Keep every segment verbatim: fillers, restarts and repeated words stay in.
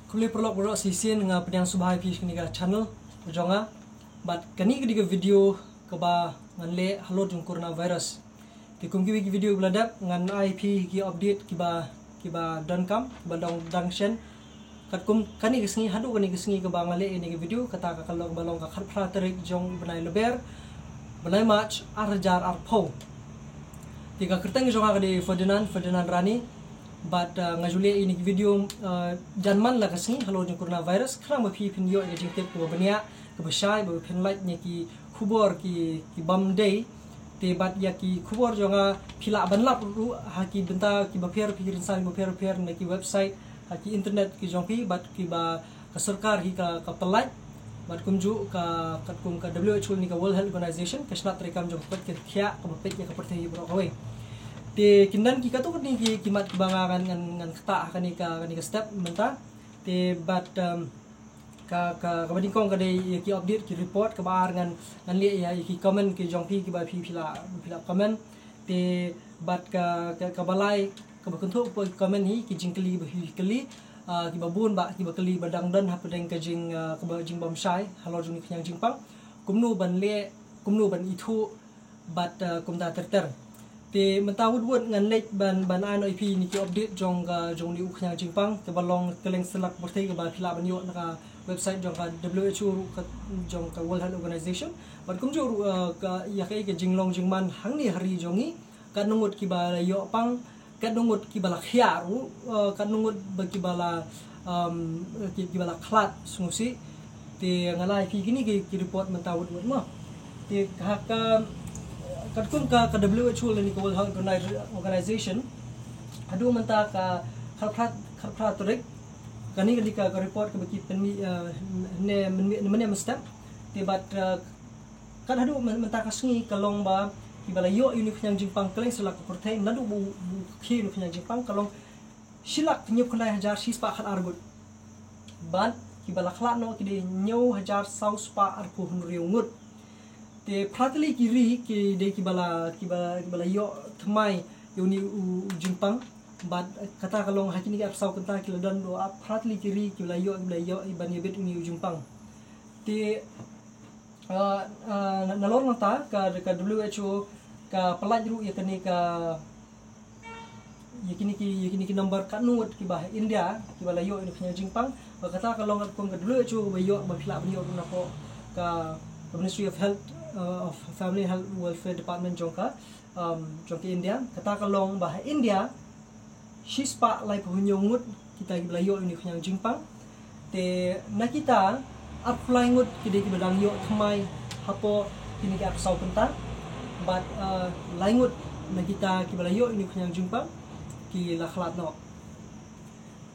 Khublei paralok baroh shisien, nga pdiang sngewbha ïa phi sha kane ka channel jong nga. Bad kane ka dei ka video kaba ngan leh halor jong coronavirus. Te kum kiwei ki video kiba la dep, ngan ai phi ki update kiba, kiba donkam, kiba dang, dang shen. Katkum kane ka sngi, haduh kane ka sngi kaba nga leh ïa kane ka video, kata ka long, ba long ka khatphra tarik jong u bnai Lber, bnai March, ar hajar arphew. Te ka kyrteng jong nga ka dei Ferdinand, Ferdinand Rani. Bad, uh, nga ju leh ïa kane ka video, uh, jan man la ka sngi halor jong coronavirus, khnang ba phi phin ïoh ïa ka jingtip kaba bniah, kaba shai, ba phin lait na ki khubor ki, ki bym dei. Te bad ïa ki khubor jong nga phi lah ban lap ruh ha ki bynta kiba pher, ki rynsan kiba pher pher na ki website, ha ki internet ki jong phi, bad kiba ka sorkar hi ka, ka pynlait. Bad kumjuh ka, katkum ka W H O ne ka World Health Organization, ka shnat treikam jong ka koit ka khiah kaba peit ïa ka pyrthei baroh kawei. Te kin don ki katto katne ki, ki mat kiba nga ngan, ngan, ngan ktah ha kane ka, kane ka step mynta. Te bad, um, ka, ka, kaba nyngkong ka dei ïa ki update, ki report, kaba ar ngan, ngan leh ïa, ïa ki comment ki jong phi kiba phi, phi la, phi la comment. Te bad ka, ka, kaba lai, kaba kynthup ki comment hi, ki jingkylli ba phi kylli, ah, kiba bun bah kiba kylli ba dang don hapdeng ka jing, ah, kaba jingbymshai halor jong une u khñiang jingpang. Kumno ban leh, kumno ban ithuh, bad, ah, kumta ter ter. Te mynta wut wut ngan leit ban, ban ai noh ïa phi ïa kine ki update jong ka, jong une u khñiang jingpang, kaba long kylleng satlak pyrthei, kaba phi lah ban ïoh na ka website jong ka W H O ruh, ka, jong ka World Health Organization. Bad kumjuh ruh, ah, ka, ïa ka, ka jinglong jingman hangne ha ri jong ngi, katno ngut kiba la ïoh pang, katno ngut kiba la khiah ruh, eh, katno ngut ba kiba la, um, ki, kiba la khlad sngewsih. Te ngan ai phi kine ki, ki report mynta wut wut mo. Te ka, ka, katkum ka, ka W H O lane ka World Health Organi-, Organization, haduh mynta ka khatphra, khatphra tarik, kane ka dei ka, ka report kaba ki pynmih, eh, ne, mynmih, mynne mynstep. Te bad, eh, kat haduh myn-, mynta ka sngi ka long ba kiba la ïoh ïa une u khñiang jingpang kylleng satlak ka pyrthei, naduh ba u, ba u khie une u khñiang jingpang, ka long shi lak hynñiewphew khyndai hajar shispah khatar ngut. Bad kiba la khlad noh ki dei hynñiew hajar saw spah arphew hynriew ngut. Te phra tylli ki ri ki dei kiba la, kiba, kiba la ïoh thymmai ïa une u, u jingpang. Bad kata ka long ha kine ki arphew saw kynta ki la don ruh phra tylli ki ri kiba la ïoh, kiba la ïoh ban ïabit une u jingpang. Te, ah, ah, na, nalor nangta ka, ka W H O ka pynlait ruh ïa kane ka, ïa kine ki, ïa kine ki number katno ngut kiba ha India kiba la ïoh ïa une u khñiang jingpang. Bad kata ka long katkum ka W H O ba ïoh, ba phi lah ban ïoh ruh napoh ka, ka Ministry of Health, ah, of Family Health Welfare Department jong ka, um, jong ka India. Kata ka long ba ha India shispah laiphew hynñiew ngut kita kiba la ïoh ïa une u khñiang jingpang. Te na kita arphew lai ngut ki dei kiba dang ïoh thymmai hapoh kine ki arphew saw kynta. Bad, eh, lai ngut na kita kiba la ïoh ïa une u khñiang jingpang ki la khlad noh.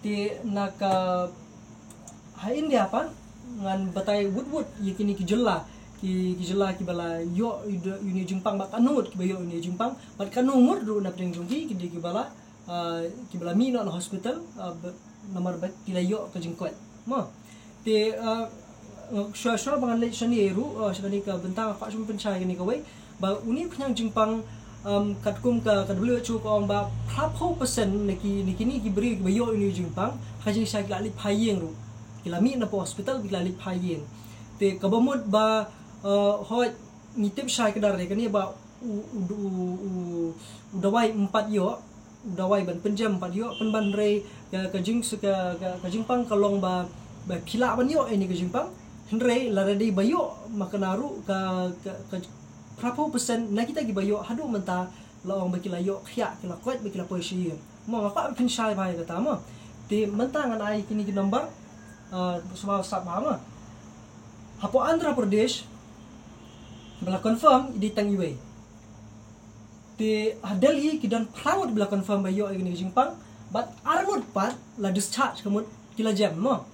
Te na ka ha India pat ngan batai wut wut ïa kine ki jylla, ki, ki jylla kiba la ïoh ïa une u jingpang, bad katno ngut kiba ïoh ïa une u jingpang, bad katno ngut ruh na pdeng jong ki ki dei kiba la, ah, kiba la mih noh na hospital, ah, ba, namar ba ki la ïoh ka jingkoit. Mo. Te, ah, shuwa, shuwa ba ngan leit shane ruh, ah, sha kane ka bynta nga kwah shu pynshai kane kawei. Ba une u khñiang jingpang, um, katkum ka, ka W H O ka ong ba phraphew percent na ki, na kine ki briew kiba ïoh une u jingpang, ha ka jingshai ki la leit phai ïing ruh. Ki la mih napoh hospital, ki la leit phai ïing. Te kaba mut ba, uh, hooid ngi tip shai kdar re kane ba u, u, u, u, u dawai ym pat ïoh, u dawai ban pynjem ym pat ïoh, pynban hynrei ka, ka jing, ka, ka, ka jingpang ka long ba, ba phi lah ban ïoh ïa une ka jingpang. Hynrei lada dei ba ïoh ma kane ruh ka, ka, ka phraphew percent na kita kiba ïoh haduh mynta la ong ba ki la ïoh khiah, ki la koit, ba ki la poi sha ïing. Mo, nga kwah pynshai bha ïa kata mo. Te mynta ngan ai kine ki number, ah, sngewbha sap bha mo. Hapoh Andhra Pradesh kiba la confirm i dei tang iwei. Te ha Delhi ki don phra ngut ba la confirm ba ïoh ïa kane ka jingpang, bad ar ngut pat la discharge, ka mut ki la jem mo.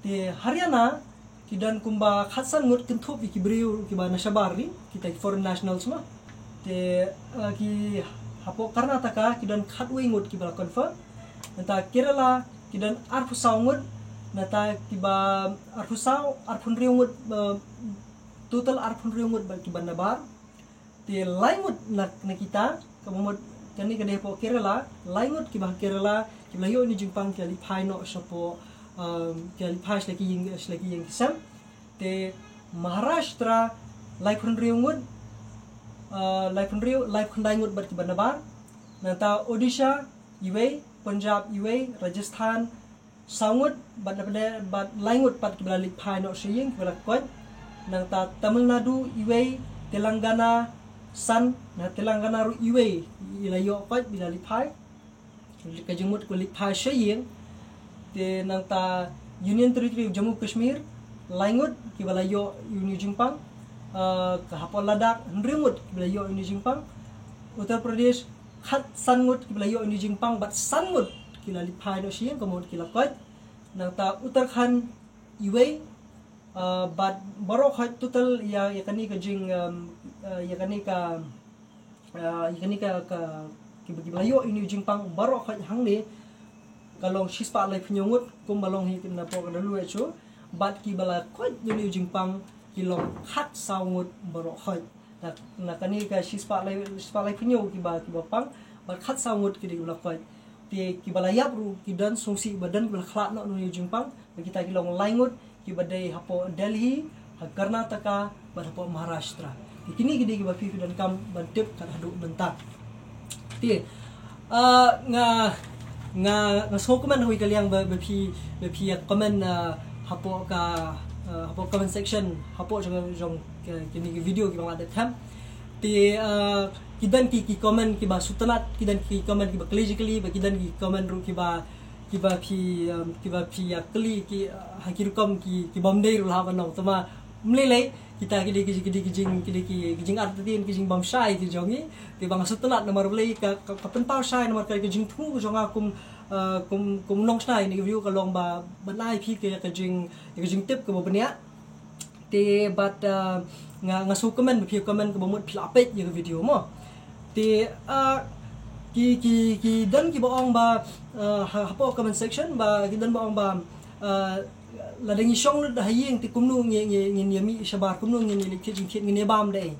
Te Haryana ki don kumba khatsan ngut, kynthup ïa ki briew kiba na shabar ri, kita ki foreign nationals mo. Te, eh, ki hapoh Karnataka ki don khatwei ngut kiba la confirm. Nangta Kerala ki don arphew saw ngut, nangta kiba arphew saw, arphew hynriew ngut, eh, total arphew hynriew ngut ba kiba nabar. Te lai ngut na, na kita, kaba mut kane ka dei hapoh Kerala, lai ngut kiba ha Kerala kiba la ïoh ïa une u jingpang ki la leit phai noh shapoh, um, ki la leit phai sha la ki ïing, sha la ki ïing ki sem. Te Maharashtra laiphew hynriew ngut, uh, laiphew hynriew, laiphew khyndai ngut bad kiba nabar. Nangta Odisha iwei, Punjab iwei, Rajasthan saw ngut, bad na pdeng, bad lai ngut pat kiba la leit phai noh sha ïing, kiba la koit. Nangta Tamil Nadu iwei, Telangana san, na Telangana ruh iwei, i la ïoh koit, i la leit phai. Ka jingmut kiba leit phai sha ïing. Te nangta Union Territory of Jammu Kashmir, lai ngut kiba la ïoh ïa une u jingpang. Uh, ka hapoh Ladakh, hynriew ngut kiba la ïoh ïa une u jingpang. Uttar Pradesh, khatsan ngut kiba la ïoh ïa une u jingpang, bad san ngut ki la leit phai noh sha ïing, ka mut ki la koit. Nangta Uttarakhand iwei, uh, bad baroh khoit total ïa, ïa kane ka jing, um, uh, ïa kane ka, uh, ïa kane ka, ka, kiba, kiba la ïoh ïa une u jingpang baroh khoit hangne ka long shispah laiphew hynñiew ngut, kumba long hi na pdeng ka W H O, bad kiba la koit ïa une u jingpang ki long khatsaw ngut baroh khoit. Na, na kane ka shispah lai, shispah laiphew hynñiew kiba, kiba pang, bad khatsaw ngut ki dei kiba la koit. Te kiba la ïap ruh ki don, sngewsih ba don kiba la khlad noh na une u jingpang, bad kita ki long lai ngut kiba dei hapoh Delhi, ha Karnataka, bad hapoh Maharashtra. Te kine ki dei kiba phi, phi donkam ban tip kat haduh mynta. Te, uh, nga, nga, nga sngewkmen ha kawei ka liang ba, ba phi, ba phi ïa comment, uh, hapoh ka, uh, hapoh comment section, hapoh jong, jong ka, kine ki video kiba nga la dep them. Te, uh, ki don ki, ki comment kiba sngewtynnat, ki don ki comment kiba kylli jingkylli, bad ki don ki comment ruh kiba, kiba phi, um, kiba phi ïa kylli ki, uh, ha ki rukom ki, ki bym dei ruh lah ban ong. Tangba ym lei lei, kita ki dei ki, ki dei ki jing, ki dei ki, ki jingartatien, ki jingbymshai ki jong ngi. Te ba nga sngewtynnat namar balei ka, ka, ka pynpaw shai namar ka, ka jingthmu ka jong nga kum, uh, kum, kum u nongshna ïa kane ka video ka long ba, ban ai phi ka, ka jing, ka jingtip kaba bniah. Te bad, uh, nga, nga sngewkmen ba phi comment kaba mut phi la peit ïa ka video mo. Te, uh, ki, ki, ki don kiba ong ba, uh, ha, hapoh comment section ba ki don ba ong ba, uh, lada ngi shong lut ha ïing te kumno ngi, ngi, ngin ïa mih shabar, kumno ngin ïa leit thied jingthied, ngin ïa bam da ei.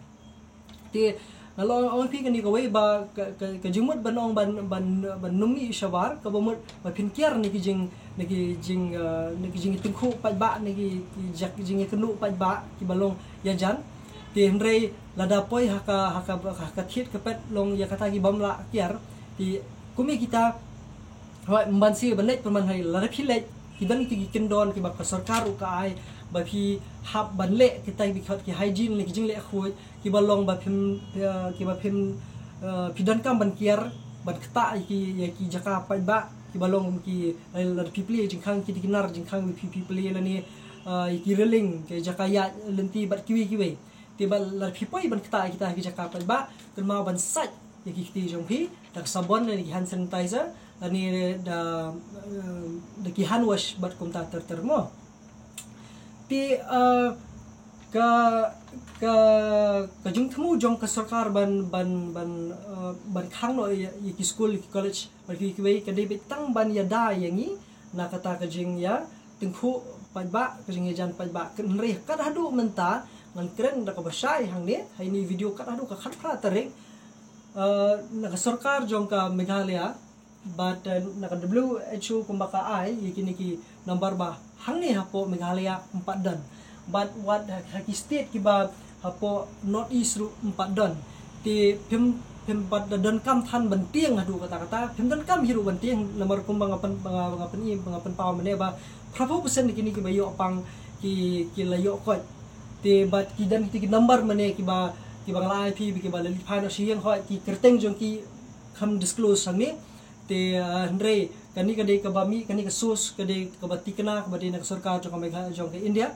Te nga la ong ïa phi kane kawei ba ka, ka, ka jingmut ban ong ban, ban, ban nym mih shabar kaba mut ba phin kiar na ki jing, na ki jing, uh, na ki jingtyngkhuh paidbah, na ki, ki jaka jingïakynduh paidbah kiba long ïajan. Te hynrei lada poi ha ka, ha ka, ha ka thied ka peit long ïa kata ki bym lah kiar. Te kum ïa kita, hooid, ym banse ban leit pyrman hi, lada phi leit, ki don kita ki kyndon kiba ka sorkar ruh ka ai ba phi hap ban leh kita kiba khot ki hygiene ne ki jingleh khuid, kiba long ba phim, eh, kiba phim, eh, phi donkam ban kiar, ban ktah ïa ki, ïa ki jaka paidbah kiba long ki, eh, lada phi plie jingkhang ki, ki nar jingkhang, phi, phi plie lane, eh, ïa ki railing, ki jaka ïaid lynti bad kiwei kiwei. Te ba lada phi poi ban ktah ïa kita ki jaka paidbah, kynmaw ban sait ïa ki kti jong phi da ka sabon ne ki hand sanitizer, lane da, eh, da ki hand wash bad kumta ter ter mo. Te, eh, ka, ka, ka jingthmu jong ka sorkar ban, ban, ban, eh, ban khang noh ïa, ïa ki skul, ïa ki college bad kiwei kiwei ka dei beit tang ban ïada ïa ngi na kata ka jingïa tyngkhuh paidbah, ka jingïajan paidbah. Hynrei kat haduh mynta ngan kren da kaba shai hangne ha ine i video, kat haduh ka khatphra tarik, eh, na ka sorkar jong ka Meghalaya bad, eh, na ka W H O kumba ka ai ïa kine ki number ba hangne hapoh Meghalaya ym pat don. Bad wat ha, ha ki state kiba hapoh North East ruh ym pat don. Te phim, phim pat da donkam than ban tieng haduh katta katta, phim donkam hi ruh ban tieng, namar kumba nga pyn, ba nga, ba nga pyn, ba nga pynpaw mynne ba phraphew percent na kine kiba ïoh pang ki, ki la ïoh koit. Te bad ki don kita ki number mynne kiba, kiba nga la ai phi, kiba la leit phai noh sha ïing, hooid, ki kyrteng jong ki kham disclose hangne. Te, ah, hynrei kane ka dei kaba mih, kane ka source ka dei kaba tikna, kaba dei na ka sorkar jong ka Megha-, jong ka India.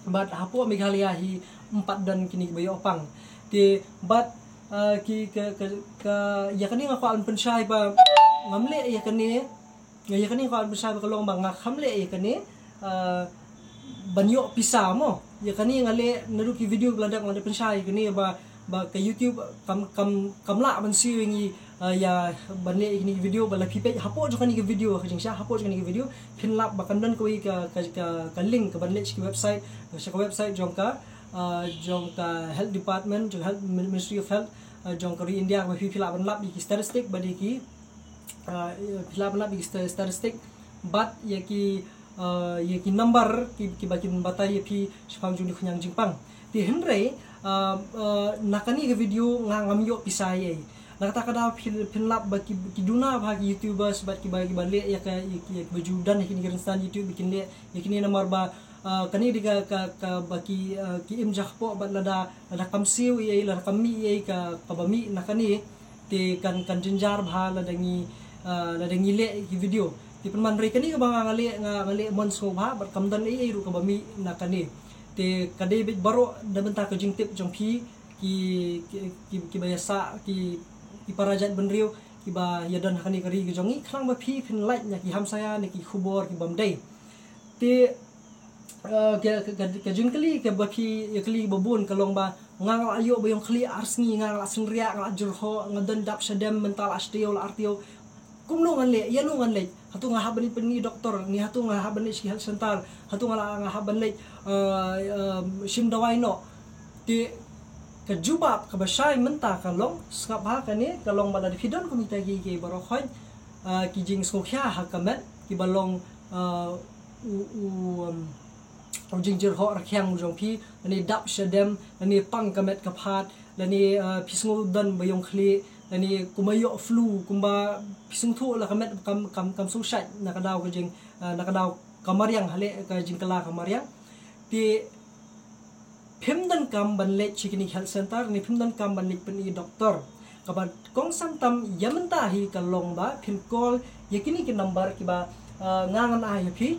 Bad hapoh Meghalaya hi ym pat don kine kiba ïoh pang. Te bad, ah, ki, ka, ka, ka, ïa kane nga kwah ban pynshai ba ngam leh ïa kane, ïa kane nga kwah ban pynshai ba ka long ba nga kham leh ïa kane, ah, ban ïoh pisa mo. Ïa kane nga leh naduh ki video ba la dep, nga dep pynshai ïa kane ba, ba ka YouTube kam, kam, kam lah ban siew ïa ngi, ah, ïa ban leh ïa kine ki video. Ba lada phi peit hapoh jong kane ka video, ka jingshah hapoh jong kane ka video, phin lap ba kan don kawei ka, ka, ka, ka link ka ban leit sha ki website, sha ka website jong ka, ah, jong ka Health Department, jong Health Min-, Ministry of Health, ah, jong ka ri India, ba phi, phi lah ban lap ïa ki statistic bad ïa ki, ah, phi lah ban lap ïa ki sta-, statistic bad ïa ki, uh, ïa ki number ki, ki ba kin batai ïa phi shaphang jong une u khñiang jingpang. Te hynrei uh, uh, na kane ka video nga ngam ïoh pisa ei. Na kata ka daw phi, phin lap ba ki, ki duna ba ki YouTubers bad ki ba, ki ba leh ïa ka, ïa ki, ïa ki ba ju don ïa kine ki rynsan YouTube ba kin leh ïa kine namar ba uh, kane dei ka, ka, ka ba ki, uh, ki im jahpoh bad lada, lada kam siew ei, lada kam mih ei ka, ka ba mih na kane. Te kan, kan jynjar bha lada ngi, uh, lada ngi leh ki video. Te pynban hynrei kane ka ba nga, nga leh, nga, nga leh mon sngewbha bad kam don ei ei ruh ka ba mih na kane. Te ka dei beit baroh da bynta ka jingtip jong phi ki, ki, ki, ki ba ïa sah ki, ki para jait bynriew ki ba ïa don ha kane ka ri ka jong ngi, khnang ba phi phin lait na ki hamsaia ne ki khubor ki bym dei. Te uh, ka, ka, ka, ka jingkylli ka ba phi ïa kylli ba bun ka long ba nga, nga la ïoh ba ïong khlieh ar sngi, nga, nga la synriah, nga la jyrhoh, nga don dap shadem, mynta la shtiew la artiew. Kumno ngan leh, ïa no ngan leh? Hato nga hap ban pyn-i doktor, ne hato nga hap ban leh shi health center, hato nga la, nga hap ban leh uh, um, shim dawai noh. Te ka jubab ka ba shai mynta ka long, sngap ha kane ka long ba lada phi don kum kita ki, ki baroh khoit uh, ki jingsngewkhia ha ka met ki ba long uh, u, u, um, u jingjyrhoh rkhiang u jong phi, lane dap shadem, lane pang ka met ka phad, lane uh, phi sngew don ba ïong khlieh, lane kumba ïoh flu, kumba phi sngewthuh la ka met kam, kam, kam sngewshait na ka daw ka jing, uh, na ka daw ka mariang, ha leh ka jingkylla ka mariang. Te phim donkam ban leit sha kine health center, ne phim donkam ban leit pyn-i doktor. Ka ba kongsan tam ïa mynta hi ka long ba phin call ïa kine ki number ki ba uh, nga ngan ai ïa phi.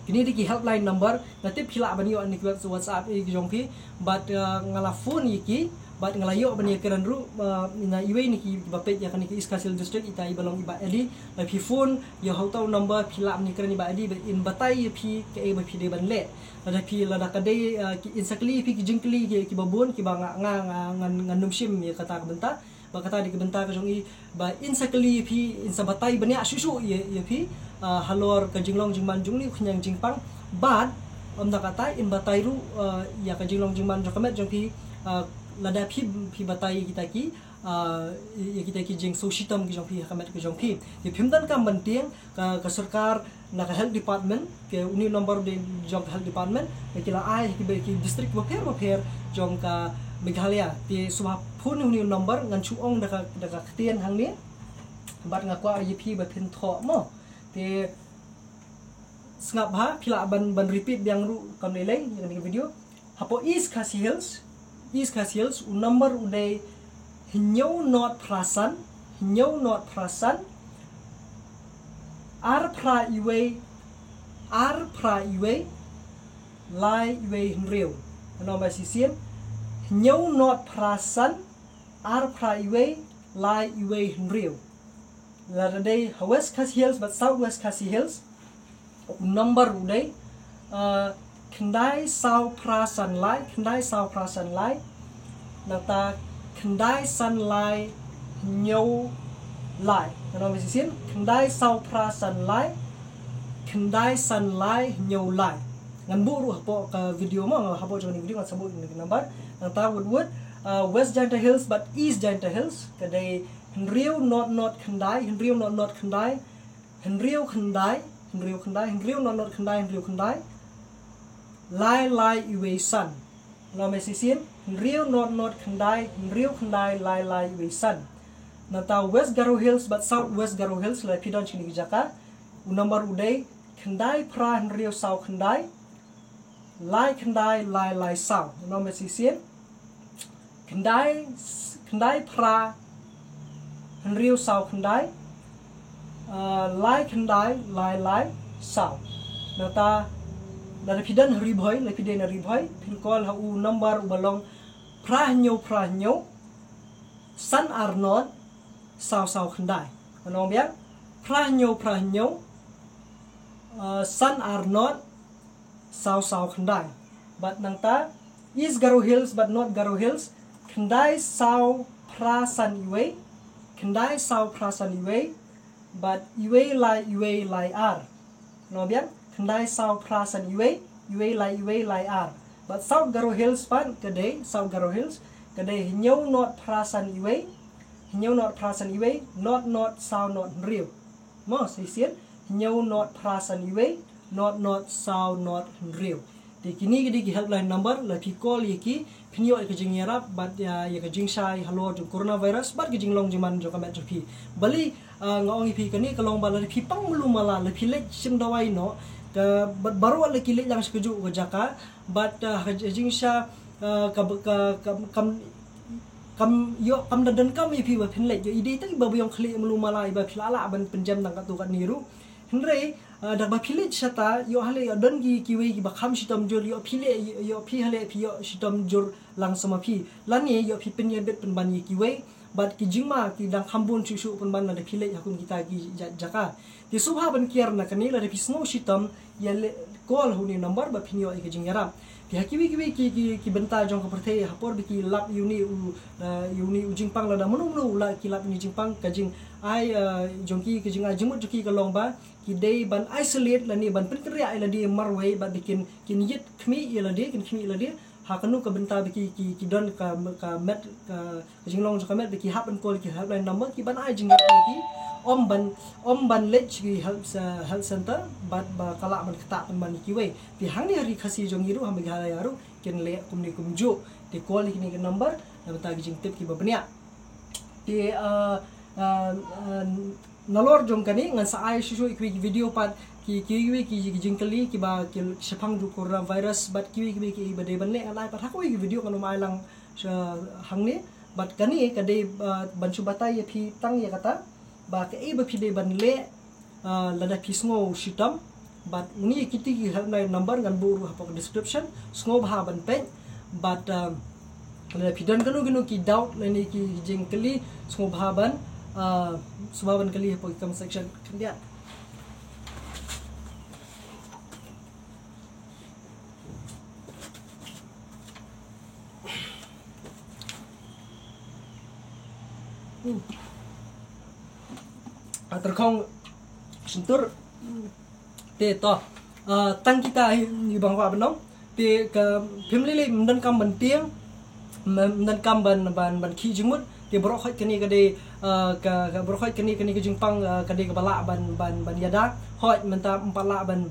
Kine dei ki helpline number, nga tip phi lah ban ïoh na ki WhatsApp ei ki jong phi. Bad uh, nga la phone ïa ki bad nga la ïoh ban ïa kren ruh uh, na iwei na ki ba peit ïa kane ka East Khasi Hills District, ita i ba long i Bah Eddie. Lada phi phone ïa ha uta u number phi lah ban ïa kren i Bah Eddie ba in batai ïa phi kaei ba phi dei ban leh. Lada phi, lada ka dei uh, ki, in sa kylli ïa phi ki jingkylli ki, ki ba bun ki ba nga, nga, nga, ngan, ngan nym shim ïa kata ka bynta. Ba kata dei ka bynta ka jong i ba in sa kylli ïa phi, in sa batai bniah shuh shuh ïa, ïa phi uh, halor ka jinglong jingman jong une u khñiang jingpang. Bad ym da kata, in batai ruh uh, ïa ka jinglong jingman jong ka met jong phi uh, lada phi, phi batai ïa kita ki uh, ïa kita ki jingsngewshitom ki jong phi ha ka met ka jong phi. Ïa phim donkam ban tieng ka, ka sorkar na ka health department, ke une u number u dei jong ka health department, ki la ai ki ba ki district bapher bapher jong ka Meghalaya. Te shuwa phone une u number, ngan shu ong da ka, da ka ktien hangne. Bad nga kwah ïa phi ba phin thoh mo. Te sngap ha, phi lah ban, ban repeat biang ruh kam lei lei ïa kane ka video. Hapoh East Khasi Hills, East Khasi Hills, u number u dei hynñiew not phra san, hynñiew not phra san, ar phra iwei, ar phra iwei, lai iwei hynriew. Ngan ong ba shisien, hynñiew not phra san, ar phra iwei, lai iwei hynriew. Lada dei ha West Khasi Hills bad South West Khasi Hills, u number u dei uh, khyndai saw phra san lai, khyndai saw phra san lai. Nangta khyndai san lai hynñiew lai. Ngan ong ba shisien, khyndai saw phra san lai, khyndai san lai hynñiew lai. Ngan buh ruh hapoh ka video mo, hapoh jong ka video ngan sa buh ïa ka number. Nangta wut wut uh, West Jaintia Hills bad East Jaintia Hills, ka dei hynriew not not khyndai, hynriew not not khyndai, hynriew khyndai, hynriew khyndai, hynriew not not khyndai, hynriew khyndai, lai lai iwei san. Ngan ong ba shisien, hynriew not not khyndai, hynriew khyndai, lai lai iwei san. Nangta West Garo Hills bad South West Garo Hills, lada phi don sha kine ki jaka, u number u dei khyndai phra hynriew saw khyndai, lai khyndai lai lai saw. Ngan ong ba shisien, khyndai, khyndai phra hynriew saw khyndai, uh, lai khyndai lai lai saw. Nangta lada phi don ha Ri Bhoi, lada phi dei na Ri Bhoi, phin call ha u number u ba long phra hynñiew phra hynñiew, san ar not, saw saw khyndai. Ngan ong biang, phra hynñiew phra hynñiew, uh, san ar not, saw saw khyndai. Bad nangta East Garo Hills bad North Garo Hills, khyndai saw phra san iwei, khyndai saw phra san iwei, bad iwei lai iwei lai ar. Ngan ong biang, khyndai saw phra san iwei, iwei lai iwei lai ar. Bad South Garo Hills pat ka dei, South Garo Hills ka dei hynñiew not phra san iwei, hynñiew not phra san iwei, not not saw not hynriew. Mo, sa shisien, hynñiew not phra san iwei, Not not saw not hynriew. Te kine ki dei ki helpline number, la phi call ïa ki, phin ïoh ïa ka jingïarap bad ïa, ïa ka jingshai halor jong coronavirus bad ka jinglong jingman jong ka met jong phi. Balei, ah, nga ong ïa phi kane ka long ba la phi pang malu mala, la phi leit shim dawai noh, ka bad baroh la ki leit lang sha kajuh ka jaka, bad, ah, ka jingshai, ah, ka, ka, ka, kam, kam ïoh, kam da donkam ïa phi ba phin leit, ïoh i dei tang iba biang khlieh malu mala iba phi lah lah ban pynjem tang katto katne ruh. Hynrei, ah, da ba phi leit shata, ïoh hale ïoh don ki, kiwei kiba kham shitom jur, ïoh phi leh, ïoh phi hale phi ïoh shitom jur lang sama phi. Lane ïoh phi pynïabit pynban ïa kiwei, bad ki jingma ki dang kham bun shuh shuh pynban lada phi leit ha kum kita ki ja-, jaka. Te sngewbha ban kiar na kane, lada phi sngew shitom, ïa leh call ha une number ba phin ïoh ïa ka jingïarap. Te ha kiwei kiwei ki, ki, ki bynta jong ka pyrthei, ha por ba ki lap ïa une u, ah, ïa une u jingpang, lada mano mano u la ki lap ïa une u jingpang, ka jingai, ah, jong ki, ka jingai jingmut jong ki ka long ba ki dei ban isolate lane ban pynkynriah ïa lade marwei bad ba kin, kin ïit khmih ïa lade, kin khmih ïa lade ha kano ka bynta ba ki, ki, ki don ka, ka met, ka, ka jinglong jong ka met, ba ki hap ban call ki helpline number, ki ban ai jingïarap ïa ki, ym ban, ym ban leit sha ki health, ah, health center bad ba ka lah ban ktah pynban ïa kiwei. Te hangne ha ri Khasi jong ngi ruh, ha Meghalaya ruh kin leh kumne kumjuh. Te call ïa kine ki number na bynta ki jingtip kiba bniah. Te, ah, ah, ah, nalor jong kane ngan sa ai shuh shuh ïa kiwei ki video pat ki, kiwei ki, ki jingkylli kiba ki shaphang jong u coronavirus bad kiwei kiwei kiba dei ban leh, ngan ai pat ha kawei ki video, ngan ym ai lang sha hangne. Bad kane ka dei, ah, ban shu batai ïa phi tang ïa kata ba kaei ba phi dei ban leh, ah, lada phi sngew shitom. Bad une, kiti ki helpline number ngan buh ruh hapoh description. Sngewbha ban peit. Bad, ah, lada phi don kano kano ki doubt lane ki jingkylli, sngewbha ban, ah, sngewbha ban kylli hapoh ki comment section. Khyndiat. Hmm. Ah, tyrkhong shyntur. Te to. Ah, tang kita hi, hi bang wa ban ong. Te ka phim lei lei, ym donkam ban tieng, ym, ym donkam ban, ban, ban khih jingmut. Te baroh khoit kane ka dei, ah, ka, ka baroh khoit kane, kane ka jingpang, ah, ka dei kaba lah ban, ban, ban ïada. Hooid mynta ym pat lah ban,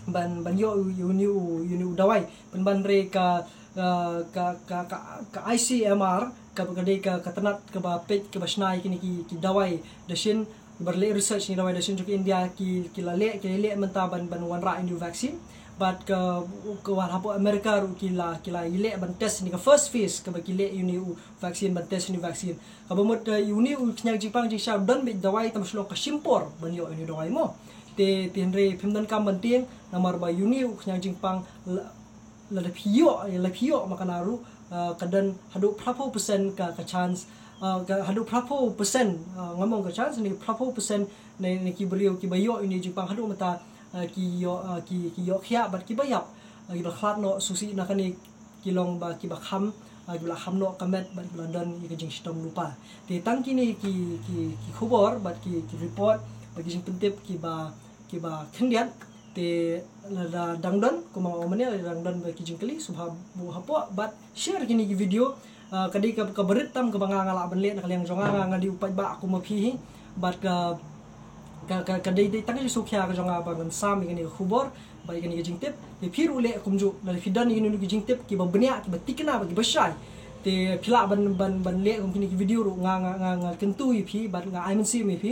ban, ban ïoh ïa une u, ïa une u dawai. Pynban re ka, ah, ka, ka, ka, ka I C M R, ka, ka dei ka, ka tnat kaba peit, kaba shna ïa kine ki, ki dawai dashin, kiba leh research ïa kine ki dawai dashin jong ka India, ki, ki la leh, ki la leh mynta ban, ban wanrah ïa une u vaccine. Bad ka, ka wan hapoh America ruh ki la, ki la ïaleh ban test ïa kane ka first phase, kaba ki leh ïa une u vaccine, ban test ïa une u vaccine. Kaba mut, eh, ïa une u khñiang jingpang jingshai don beit dawai, tangba shu long ka shim por ban ïoh ïa une u dawai mo. Te, te hynrei phim donkam ban tieng, namar ba ïa une u khñiang jingpang la, lada phi ïoh, la phi ïoh ma kane ruh, ah, ka don haduh phraphew percent ka, ka chance, ah, ka haduh phraphew percent, ah, ngam ong ka chance, ne phraphew percent ne, ne ki briew kiba ïoh ïa une u jingpang haduh mynta, ah, ki ïoh, ah, ki, ki ïoh khiah bad kiba ïap, ah, kiba khlad noh shisha na kane ki long ba kiba kham, ah, kiba la kham noh ka met bad kiba la don ïa ka jingshitom lypa. Te tang kine ki, ki, ki khubor bad ki, ki report bad ki jingpyntip kiba, kiba khyndiat. Te lada dang don, kumba nga ong mynne, lada dang don ba ki jingkylli, sngewbha buh hapoh bad share kine ki video. Ah, ka dei ka, kaba rit tam kaba nga, nga lah ban leh na ka liang jong nga, nga, nga dei u paidbah kum ma phi hi. Bad ka, ka, ka, ka dei, dei tang ka jingsngewkhia ka jong nga ba ngan sam ïa kane ka khubor bad ïa kane ka jingtip. Te phi ruh leh kumjuh, lada phi don ïa kine ki jingtip kiba bniah, kiba thikna bad kiba shai, te phi lah ban, ban, ban leh kum kine ki video ruh, nga, nga, nga, nga kyntu ïa phi bad nga ai mynsiem ïa phi.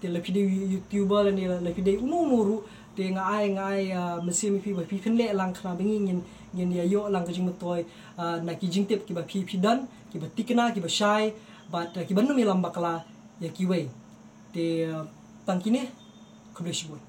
Te la phi dei YouTuber lane la, la phi dei uno uno ruh, te nga ai, nga ai, ah, mynsiem ïa phi ba phi phin leh lang khnang ba ngi ngin, ngin ïa ïoh lang ka jingmyntoi, ah, na ki jingtip kiba phi, phi don, kiba thikna, kiba shai bad, ah, kiban ym ïalam bakla ïa kiwei. Te, ah, tang kine, khublei shibun.